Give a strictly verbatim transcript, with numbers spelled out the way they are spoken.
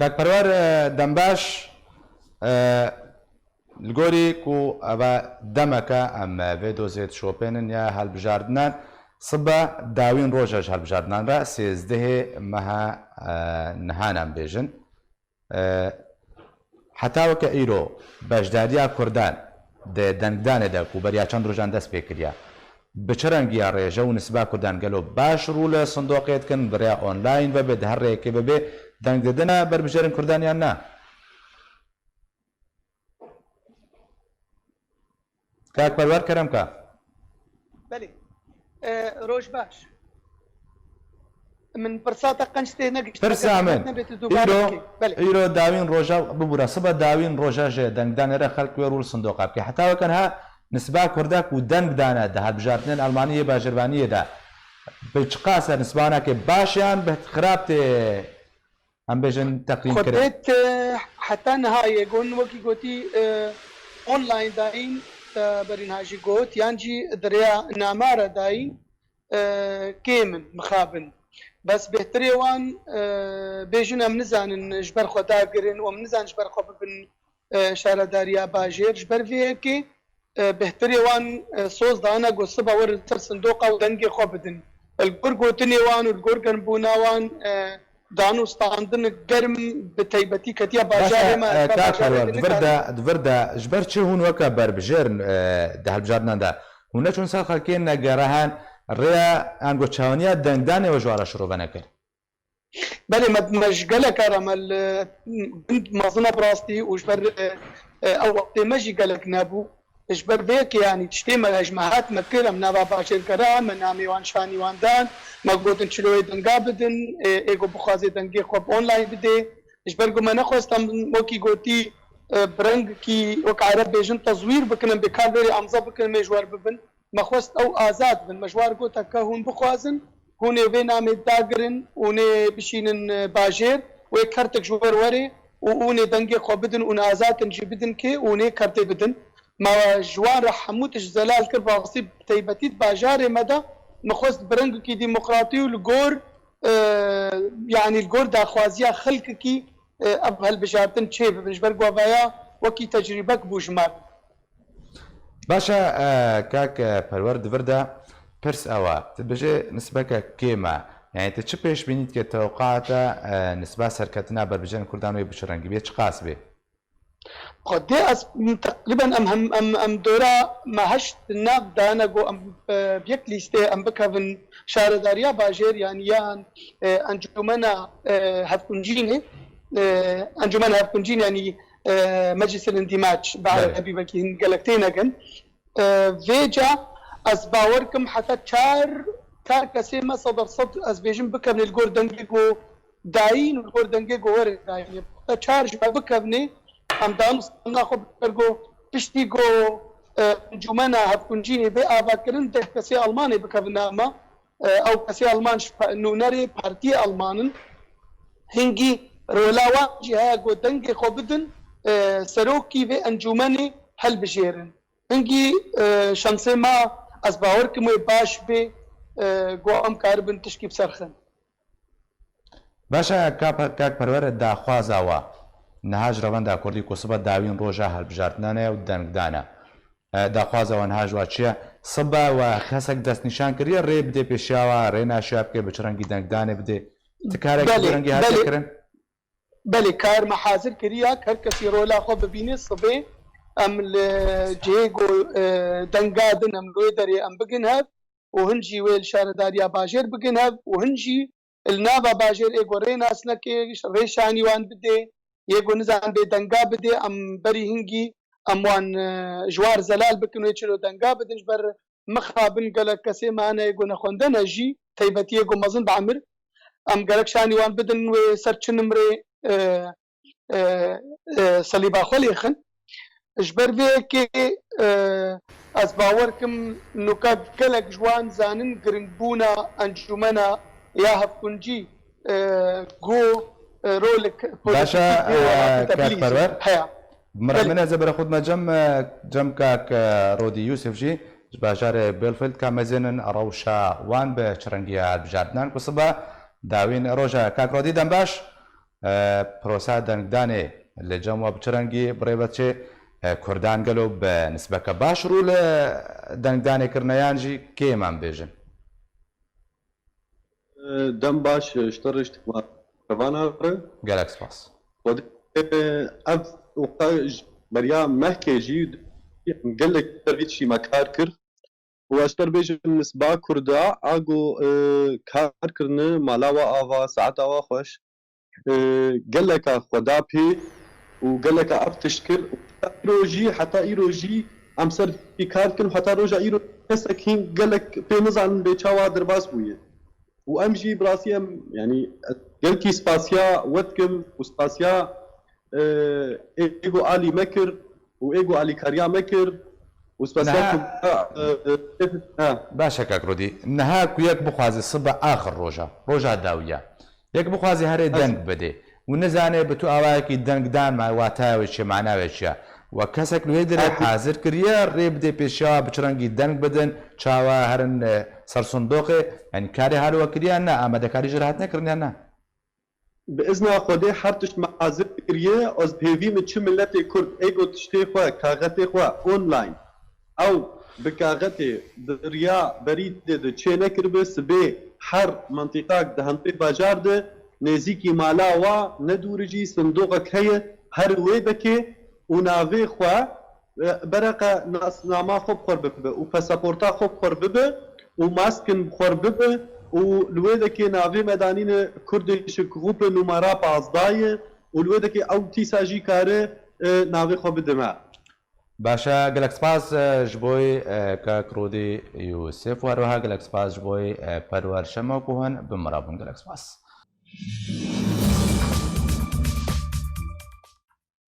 Kak Perwer, e, dembaş, e, li gorî ku eva demeke em, e, vê dozê dişopênin ya helbijardinan, sibe dawîn roja ji helbijardinan re sêzdehê meha, e, nihan em bêjin. E, heta weke îro beşdariya Kurdan di dengdanê de ku beriya çend rojan dest pê kiriye, bi çi rengiya rêje û nisba Kurdan gelo baş rû li sindoqê dikin, bi rêya online vebe, di her rêyekê vebe, deng didine berbijêrên Kurdan yan na? Kak Perwer, kerem ka. Belê. E, roj baş. Min pirsa te qenc tê negişt. Pirsa min. Nebê tu dubare Îro, bikî. Belê. Îro dawîn roja, bibûre, sibe dawîn roja ji dengdanê re xelk wê rû li sindoqa bike. Heta weke niha nisba Kurda ku deng dane di hilbijartinên Elmanî yê bajêrvaniyê de bi çiqas e, nisba wana ke baş yan bi xirab tê, em bêjin, teqdîm kirin? Xwedêt, e, heta niha yê gon wekî gotî, e, online dayîn, te berî niha jî got, yan jî di rêya namara dayîn, e, kêm in, mixabin. Bes bêhtirê wan, e, bêjin em nizanin ji ber xwe dagirin û em nizanin ji ber xwe bibin, e, şaredariya bajêr. Ji ber vê yekê, e, bêhtirê wan, e, soz dane ku siba werin ser sindoqa û dengê xwe bidin. Li gor gotinê wan û li gor germbûna wan, e, dan û standin germ bi taybetî ketiye bajarê me. Baş e, e, Kak Perwer, di vir de, di vir de ji ber çi hûn weke berbijêr in, e, di hilbijartinan de? Hûn neçûn ser xelkê negerehan rêya ango çawaniya dengdanê we ji wan re şirove nekir? Belê, me, me ji gelek re me li gund mezin e bi rastî û ji ber, e, e, ew wextê me jî gelek nebû. Ji ber vê yekê, yanî tiştê me ji me hat me kir, em nava bajêrgera, me namê wan şanî wan dan, me gotin çiloyê denga bidin, e, ê ku bixwaze dengê xwe bi online bidê. Ji ber ku me nexwest em wekî gotî, e, bi rengekî wek Ereb bêjin tezwîr bikin, em bê kar vêrê amza bikin, em ê ji wer bibin. Me xwest ew azad bin. Me ji wan re gote ke hûn bixwazin, hûn ê vê namê dagirin, hûn ê bişînin, e, bajêr, wê kertek ji wer werê û hûn ê dengê xwe bidin, hûn azad in jî bidin kê, hûn ê kertê bidin. Me ji wan re hemû tişt zelal kir, rastî bi taybetî di bajarê me de me xwest bi rengekî demokratî û li gor, e, yanî li gor daxwaziya xelkekî, e, ev hilbijartin çê bibin. Ji ber ku vaya wekî tecrîbek bû ji me re. Baş e, e, kak, e, Perwer, di vir de pirs ew e. Tu dibêjê nisbeke kêm e. Yanî tu çi pêşbînî dike, tewqaat e, e, nisba serketina berbijêrên Kurdan wê bi çi rengî bê, çiqas bê? Xwedê ez, m, teqrîben em hem, em, em dora me heşt nav dane ku em, e, bi yek lîstê em bikevin şaredariya bajêr, yanî yan, e, encûmena, e, hevkuncînê, e, encûmena hevkuncîn, yanî e, Meclis el-Îndîmac bi Belê. Erebî belkî hin gelek tênegin. E, vêca ez bawer kim heta çar, çar kesê me sed der sed ez bêjim bikevnê li gor dengê ku dayîn û li gor dengê ku were dayîn. Heta çar ji me bikevnê, em dan û standina xwe bi ser ku piştî ku, e, encûmena hevkuncînê bê avakirin deh kesê Almanê bikevin nav me. E, ew kesê Alman ji pa-, nûnerê partiyê Alman in. Hingî rola wan jî heye ku dengê xwe bidin, e, serokî vê encûmenê helbijêrin. Hingî, e, şansê me, ez bawer kim wê baş bê, e, ku em karibin tişkî bi ser xin. Baş e, kap-, kak Perwer, daxwaza we niha ji Revenda Kurdî ku sibe dawîn roja hilbijartinan e û dengdan e. E, daxwaza we niha ji we çi ye? Sibe we kesek destnîşan kiriye, rê bidê pêşiya we, rê naşiya bike, bi çi rengî dengdanê bidê? Ti karek bi Belê, rengî hatiye belê. kirin? Belê, kar me hazir kiriya, her kesî rola xwe bibîne, sibê em li cihê ku, e, denga din, em li wê derê em bigin hev û hin jî wê li şaredariya bajêr bigin hev û hin jî li nava bajêr ê ku rê nas neke, rê şanî wan bidê, yê ku nizan bê denga bidê, em berî hingî em wan, e, ji war zelal bikin, wê çilo denga bidin, ji ber mixabin gelek kesê me hene yê ku nexwendene jî, teybetiyê ku mezin bi emir, em gerek şanî wan bidin wê ser çi nimrê, e, e, e, selîba xwe lêxin. Ji ber vê yekê, e, ez bawer kim nuka gelek ji wan zanin giringbûna encûmena ya hevkuncî, e, ku, e, rolek Baş e, politiki e, dê û Kak Perwer. Heya. Min re, Belê. min ez ê bere xwe dime cem, e, cem Kak, e, Rodî Yûsif jî ji bajarê Bielefeld ka mezênin rewşa wan bi çi rengî ye hilbijartinan ku sibe dawîn roja. Kak Rodî, dem baş. e, proseya dengdanê li cem we bi çi rengî bi rê ve diçe? E, Kurdan gelo bi nisbeke baş rû li dengdanê kirine yan jî kêm em bêjin? Dem baş, ji te re, ji te re. Gelek spas. Xwedê, ev û qe ji beriya mehkê jî gelek ser vî tiştî me kar kir. Û ez ji te re bêjim, nisba Kurda, a ku, e, kar kirine, mala we ava, saeta we xweş, e, geleka xwe da pê û geleka ev tişt kir. Û heta îro jî, heta îro jî em ser vî kar dikin. Heta roja îro kesek hîn gelek pê nizanin bê çawa derbas bûye. Û em jî bi rastî em, yanî, gelkî spasiya we dikim û spasiya, e, ê ku alî me kir û ê ku alîkariya me kir û spasiya Niha- ku, e, e, e, ha. Baş e, kak Rodî. Niha ku yek bixwaze sibe axir roja, roja dawiya, yek bixwaze herê Ez- deng bide û nizane bi tu awayekî dengdan me wataya wê çi ye, mana wê çi ye. We kesek li wê dirê Ez- hazir kiriye, rê bide pêşiya bi çi rengî deng bidin, çawa herin, e, ser sindoqê, yanî karê hal we kiriye ne, amadekarî ji re hatine kirin ya ne? Bi izna Xwedê her tişt me hazir kiriye, ez bi hêvî me çi miletê Kurd ê ku tiştê xwe, kaxetê xwe online, ew bi kaxetê di riya berî de de çê nekiribe, sibê her mentiqak di hemdê bajar de nêzîkî mala wa ne dûr jî sindoqek heye, her wê dekê û navê xwe, e, bereqe nasnama xwe bi xwe bibe û pasaporta xwe bi xwe bibe û maskin bi xwe bibe û li wê dekê navê me danîne Kurdê Şikgruppe numara pazdeh ye û li wê dekê ew tîsa jî kare, e, navê xwe bide me. Baş e, gelek spas, e, ji bo, e, kak Rodî Yûsif, û her wiha gelek spas ji bo, e, Perwer Şemo ku hûn bi me re bûn. Gelek spas.